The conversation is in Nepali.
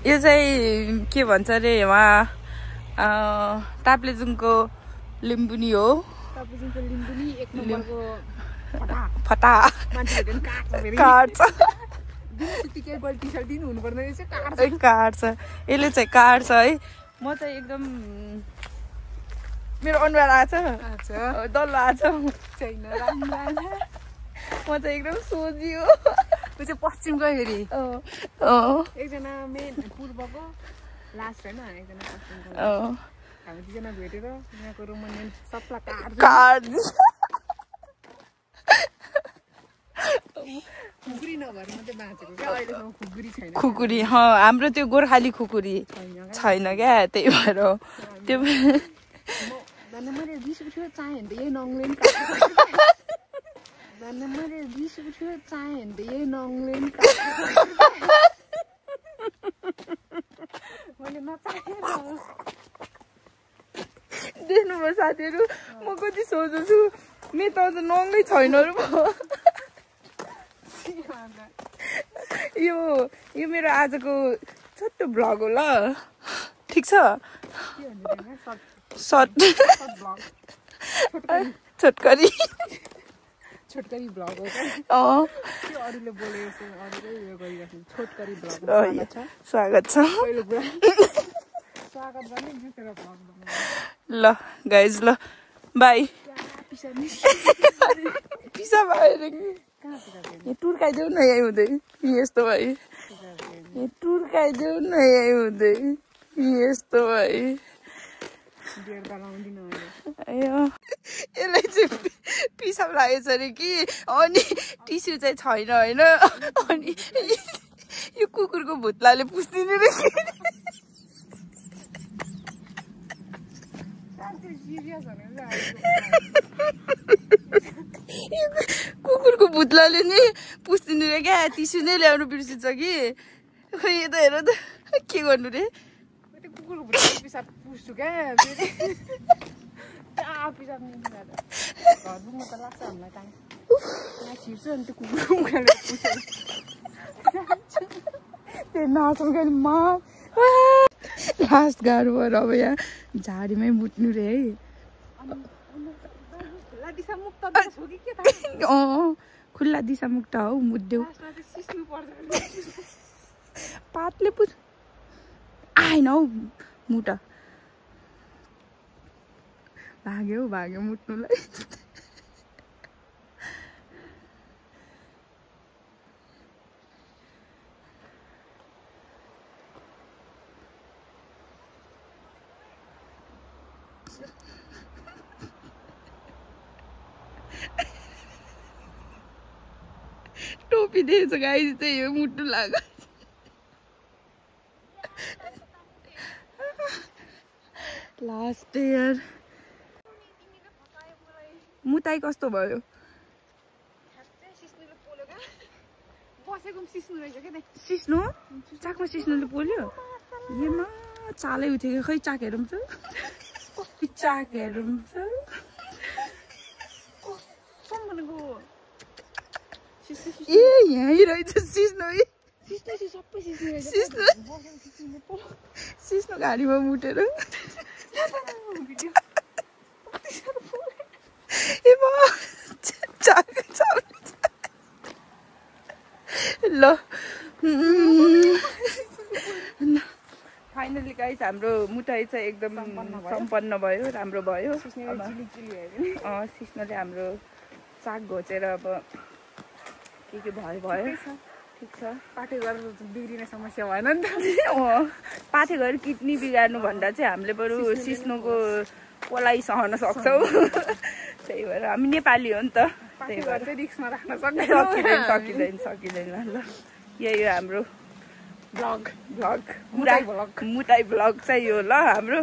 यो चाहिँ के भन्छ अरे उहाँ ताप्लेजुङको लिम्बुनी हो। ताप्लेजुङको लिम्बुनी एक नम्बरको फटा काट्छ दिनसितिकै गल्ती छ दिन हुनु पर्दैन काट्छ यसले चाहिँ काट्छ है। म चाहिँ एकदम मेरो अनुहार आछ डल्लो आछ छैन राम्रो आछ। म चाहिँ एकदम सोझियो। त्यो चाहिँ पश्चिमको हेरी एकजना मेन पूर्वको लास्ट होइन एकजना पश्चिमको हामी दुईजना भेटेर यहाँको रोमनियन सबलाई काट्छ खुकुरी नभएर मात्रै बाँचेको क्या अहिलेसम्म खुकुरी छैन। खुकुरी हाम्रो त्यो गोर्खाली खुकुरी छैन क्या त्यही भएर त्यो मैले 20 रुपियाँ चाहेँ भने त यही नङले नि मैले 20 रुपियाँ चाहेँ भने त यही नङले नि मैले नचाहेर देख्नुभयो साथीहरू म कति सोझो छु। मेरो त अझ नङै छैन र यो मेरो आजको छोटो भ्लग हो ल ठिक छ। छोटकरी भ्लग हो क्या अरूले बोले अरूकै उयो गरिराख्नु छोटकरी भ्लग स्वागत छ। स्वागत गर्ने जुटेर भ्लग ल गाइज ल बाई पिसा भएर टुर्काइदेऊ न यही हुँदै यस्तो भाइ टुर्काइदेऊ न यही हुँदै यस्तो भाइ यसलाई चाहिँ पिसाब लागेछ अरे कि अनि टिस्यु चाहिँ छैन होइन अनि यो कुकुरको भुत्लाले पुस्दिनु रे कुकुरको भुत्लाले नि पुस्दिनु रे क्या टिस्यु नै ल्याउनु बिर्सिन्छ कि खै यो त हेर त के गर्नु रे कुकुरको भुत्लाले पिसाब पुस्छु क्या पिसाब घरमा त लाग्छ हामीलाई टाइम छिर्छु अनि त्यो कुकुरले त्यो नाच्नु मा लास्ट गाह्रो भएर अब यहाँ झाडीमै मुट्नु रे है। खुल्ला दिशा मुक्त हौ मुद्देऊ पातले पुछ आएन हौ मुट भाग्यो मुट्नुलाई। टोपी दिएछ गाइस चाहिँ यो मुट्नु लाग्यो। लास्ट इयर मुताई कस्तो भयो सिस्नु चाकमा सिस्नुले पोल्यो येमा चालै उठ्यो कि खै चाक हेरौँ त चाक हेरौँ त ए यहीँ रहेछ सिस्नु सिस्नु गाडीमा मुटेर ल फाइनली गाइस हाम्रो मुटाई चाहिँ एकदम सम्पन्न भयो राम्रो भयो। सिस्नुले हाम्रो चाक घोचेर अब के भयो ठिक छ। पाठे गरेर बिग्रिने समस्या भएन नि त पाठे गरेर किडनी बिगार्नु भन्दा चाहिँ हामीले बरु सिस्नुको पोलाई सहन सक्छौँ त्यही भएर हामी नेपाली हो नि त त्यही भएर रिक्समा राख्न सकिँदैन ल यही हो हाम्रो भ्लग मुटाई भ्लग चाहिँ यो ल हाम्रो